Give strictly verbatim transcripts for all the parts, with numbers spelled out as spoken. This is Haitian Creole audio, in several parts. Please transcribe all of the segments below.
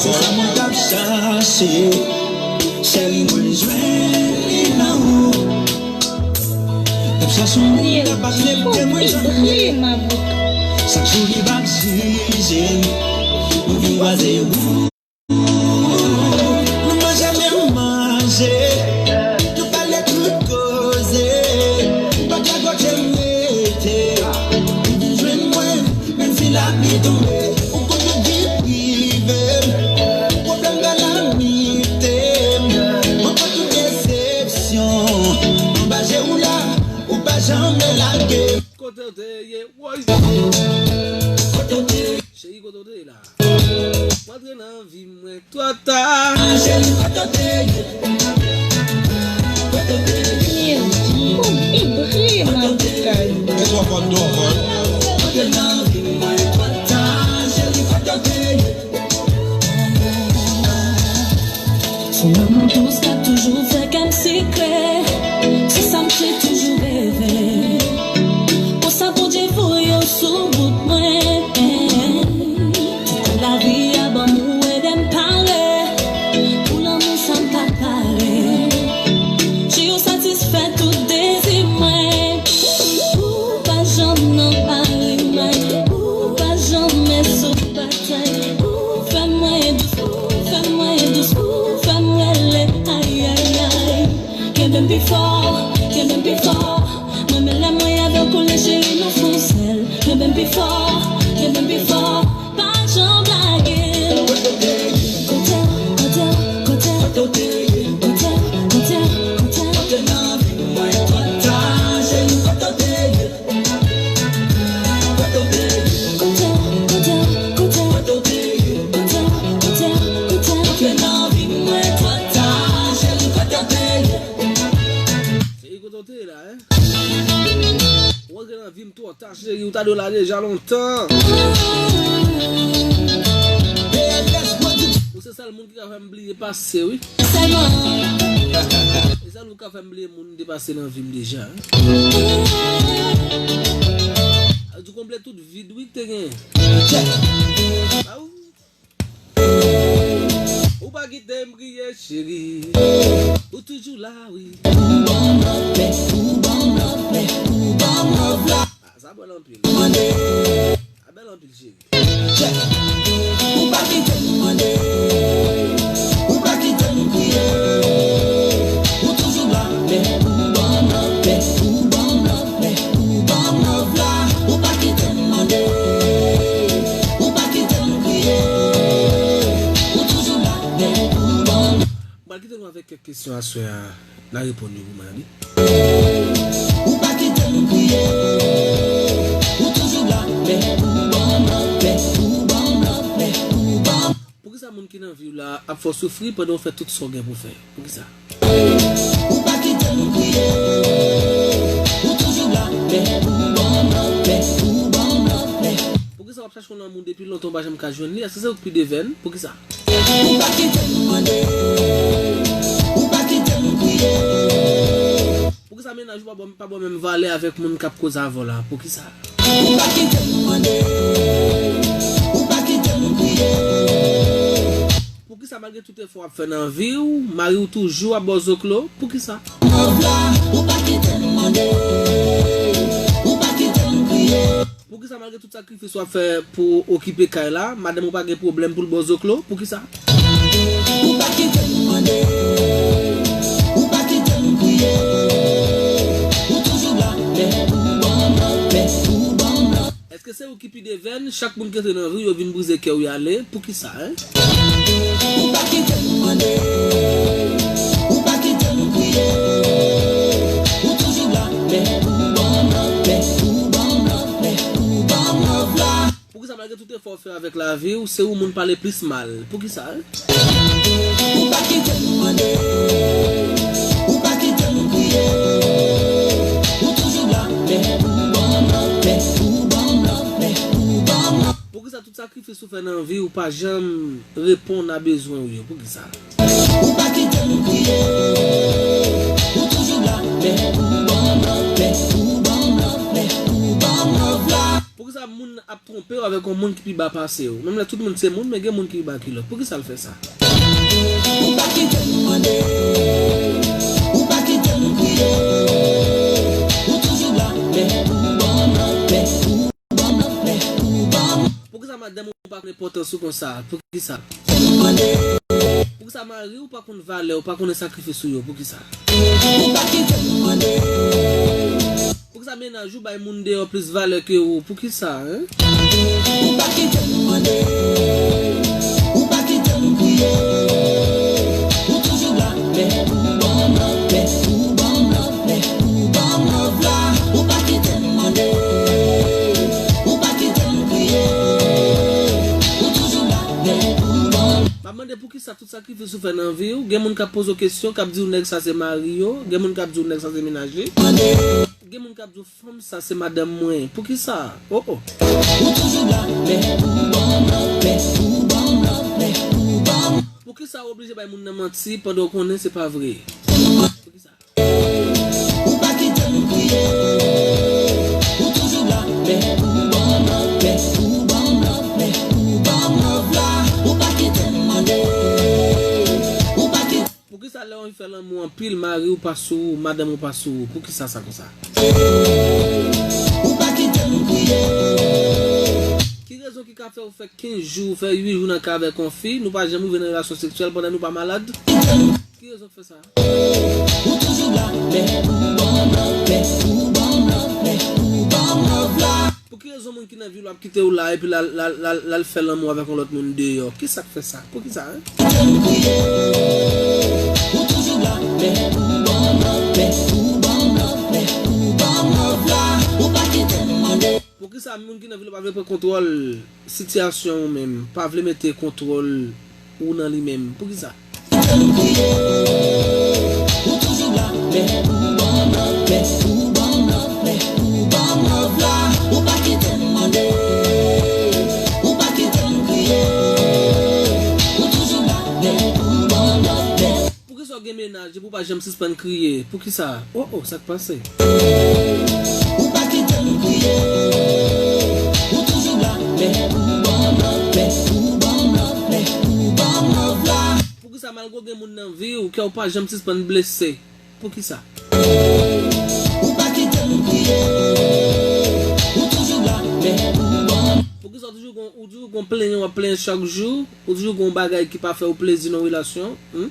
Se sa mwen t ap chache. Cheri, mwen jwenn li nan ou. T ap chache yon moun k ap aksepte mwen jan m ye. Chak jou li p ap jije m. Nou vin kwaze ou. Nou manje menm manje. Nou pale tout koze. Pa gen kote m rete. Ou vin jwenn mwen. Menm si lapli tonbe, ou konn tout vi prive m. Pwoblèm kalamite m. Mwen konn tout desepsyon. Anba je w la, ou pa janmen lage m. Kote w te ye, woy. Kote w te ye. Cheri, kote w te ye la? W antre nan vi mwen twò ta. Cheri, kote w te ye? Kote w te ye? Ibre, Ibre, Ibre. Kote w te ye? Kote w te ye? Kote w te ye? Son lanmou dous k ap toujou fè kè m sikre. Se sa m te toujou reve. Konsa Bondye voye w sou wout mwen. Tout kou lavi a ban m ou ede m pare. Pou lanmou sa m pa pare. Cheri, ou satisfè tout dezi mwen. Ou pa janm nan pari mwen. Ou pa janm sou batay. Ou fè mwen dous, ou fè mwen dous, ou fè mwen rele, ay, ay, ay. Kenbe m pi fò, kenbe m pi fò. Mwen menm lè mwen avè w kole, cheri, nou fon sèl. Kenbe m pi fò, kenbe m pi fò. Pa janm lage m. Kote, kote, kote, kote, kote, kote, kote. Kote nan vi mwen twò ta, cheri, kote w te ye? Kote w te ye? Kote, kote, kote, kote w te ye? Kote, kote, kote, kote. Antre nan vi mwen twò ta, cheri, kote w te ye? Cheri, kote w te ye la, en? Ou antre nan vi m twò ta, cheri, ou ta dwe la deja lontan. Ou se sèl moun ki ka fè m bliye pase, wi. Sèlman. E sèl ou ka fè m bliye moun ki te pase nan vi m deja, en. Ou konble tout vid, wi, ki te genyen. Aw. Ou pa kite m kriye, cheri. Ou toujou la, wi. Ou ban m love, ou ban m love, ou ban m love la. Ah, sa bèl anpil. Sa bèl anpil, cheri. Ou pa kite m mande, ou pa kite m kriye. Ou toujou la, men ou ban m love, men ou ban m love, men ou ban m love la. Ou pa kite m mande, ou pa kite m kriye. Ou toujou la, men ou ban m. M pral kite nou avèk kèk kesyon aswè a. N a reponn yo pou mwen, wi. Ou pa kite m kriye. Ou toujou la, men ou ban m love, men ou ban m love, men ou ban m. Poukisa moun ki nan vi w la ap fè w soufri pandan w fè tout sa w gen pou fè? Poukisa? Ou pa kite m kriye. Ou toujou la, men ou ban m love, men ou ban m love, men. Poukisa w ap chache yon lanmou depi lontan w pa janm ka jwenn li? Èske se ou k pi devèn? Poukisa? Ou pa kite m mande, ou pa kite m kriye. Poukisa mennaj ou pa ba w, pa ba w menm valè avèk moun k ap koze avè w la? Poukisa? Ou pa kite m mande, ou pa kite m kriye. Poukisa malgre tout efò w ap fè nan vi w, mari w toujou ap ba w zoklo? Poukisa? Love la, ou pa kite m mande, ou pa kite m kriye. Poukisa malgre tout sakrifis w ap fè pou okipe kay la, madanm ou pa gen pwoblèm pou l ba w zoklo? Poukisa? Ou pa kite m mande, ou pa kite m kriye. Ou toujou la, men ou ban m love, men ou ban m love. Èske se ou ki pi devèn, chak moun ki antre nan vi w, yo vin brize kè w, y ale? Poukisa, en? Ou pa kite m mande, ou pa kite m kriye. Ou toujou la, men ou ban m love, men ou ban m love, men ou ban m love la. Poukisa malgre tout efò w fè avèk lavi w, se ou moun pale plis mal? Poukisa, en? Ou pa kite m mande, ou pa kite m kriye. Ou toujou la, men ou ban m love, men ou ban m love, men ou ban m love. Poukisa tout sakrifis ou fè nan vi w pa janm reponn a bezwen w yo? Poukisa? Ou pa kite m kriye. Ou toujou la, men ou ban m love, men ou ban m love, men ou ban m love la. Poukisa moun ap twonpe w avèk yon moun ki pi ba pase w. Menm lè tout moun se moun, men gen moun ki pi ba ki lòt. Poukisa l fè sa? Ou pa kite m mande, ou pa kite m kriye, ou toujou la, men ou ban m love, men ou ban m love, men ou ban m. Poukisa madanm ou pa konn enpòtans ou konsa? Poukisa? Poukisa mari ou pa konn valè ou, pa konnen sakrifis ou yo? Poukisa? Ou pa kite m mande. Poukisa mennaj ou bay moun deyò plis valè ke ou? Poukisa, hein? Ou pa kite m mande. Ou pa kite m kriye. Ou toujou la, men ou ban m love, men ou ban m love, men ou ban m love la. Ou pa kite m mande. Ou pa kite m kriye. Ou toujou la, men ou ban m. M ap mande poukisa tout sakrifis ou fè nan vi w. Gen moun k ap poze w kesyon, k ap di w nèg sa se mari yo. Gen moun k ap di w nèg sa se mennaj li. Gen moun k ap di w fanm sa se madanm mwen. Poukisa? Oh, oh. Ou toujou la, men ou ban m love, men ou ban m love, men ou ban m. Poukisa w oblije bay moun nan manti pandan w konnen se pa vre? Poukisa? Ou pa kite m kriye. Ou toujou la, men ou ban m love, men ou ban m love, men ou ban m love la. Ou pa kite m mande. Ou pa kite. Poukisa lè w anvi fè lanmou anpil, mari w pa sou ou, madanm ou pa sou ou? Poukisa sa konsa? Ou pa kite m kriye. Ki rezon ki ka fè w fè kenz jou, fè uit jou nan kay avèk yon fi, nou pa janm rive nan relasyon seksyèl pandan nou pa malad? Ki rezon k fè sa? Ou toujou la, men ou ban m love, men ou ban m love, men ou ban m love la. Pou ki rezon moun ki nan vi w ap kite w la epi l al, l al, l al, l al fè lanmou avèk yon lòt moun deyò? Kisa k fè sa? Poukisa, hein? Ou toujou la, men ou ban m love, men ou ban m love, men ou ban m love la. Ou pa kite m mande. Poukisa moun ki nan vi w pa vle pran kontwòl sitiyasyon ou menm, pa vle mete kontwòl ou nan li menm? Poukisa? Ou toujou la, men ou ban m love, men ou ban m love, men ou ban m love la. Ou pa kite m mande, ou pa kite m kriye. Ou toujou la, men ou ban m love, men. Poukisa w gen mennaj epi w pa janm sispann kriye? Poukisa? Oh, oh, sa k pase? Ou pa kite m kriye. Ou toujou la, men ou ban m love, men ou ban m love, men ou ban m love la. Poukisa malgre w gen moun nan vi w, kè w pa janm sispann blese? Poukisa? Ou pa kite m kriye. Ou toujou la, men ou ban m. Poukisa w toujou gon, ou toujou gon plenyen w ap plenyen chak jou? Ou toujou gon bagay ki pa fè w plezi nan yon relasyon? Hmm?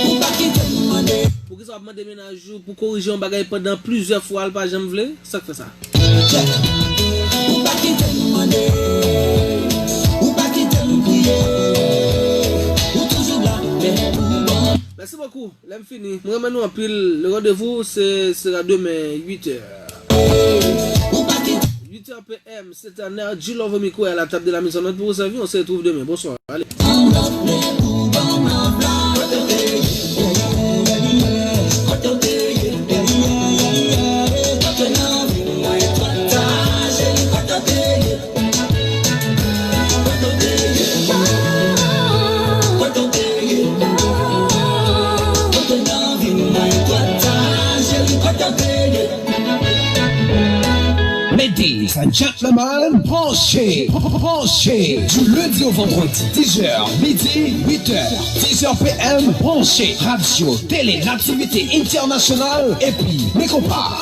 Ou pa kite m mande. Poukisa w ap mande mennaj ou pou korije yon bagay pandan plizyè fwa l pa janm vle? Sa k fè sa? Ou pa kite m mande. Ou pa kite m kriye. Ou toujou la, men ou ban m. Mèsi bokou. Lè m fini, m renmen nou anpil. Le rendez-vous, ce sera demain, huit heures. Huit heures P M, c'est un G Love au micro et à la table de la mise en onde pour vous servir. On se retrouve demain. Bonsoir. Allez. Ladies and gentlemen, branché, branché. Du lundi au vendredi, dix heures, midi, huit heures, dix heures P M, branché. Radio Télé Nativité International, épi Mekopa.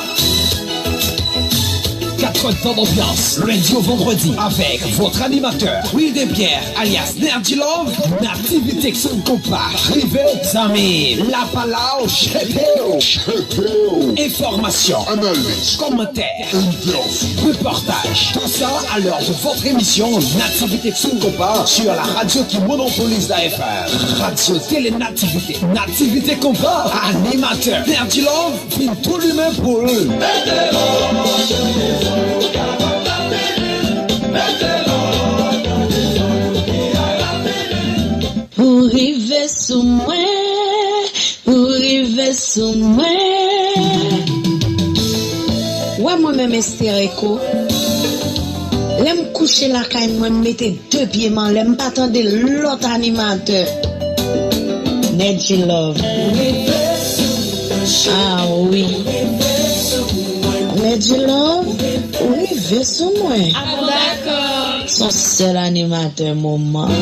Quatre temps d'ambiance, lundi au vendredi, avec votre animateur, Wilden Pierre, alias Nerdy Love, Nativité Sound Compas. Rive, zanmi, la palaw, chepe w. Chepe w. Information, analyse, commentaire, interview, reportage. Tout ça à l'heure de votre émission Nativité Sound Compas sur la radio qui monopolise la F M. Radio Télé Nativité. Nativité Compas, animateur, Nerdy Love, vin tou limen pou l. Ou rive sou mwen, ou rive sou mwen. Wè mwen menm Esther Echo. Lè m kouche lakay mwen, m mete de pye m anlè, m pa tande lòt animatè. Nedji Love. Ah wi. Nedji G-Love, ou rive sou mwen. Ah bon, dakò. Son sèl animatè moman.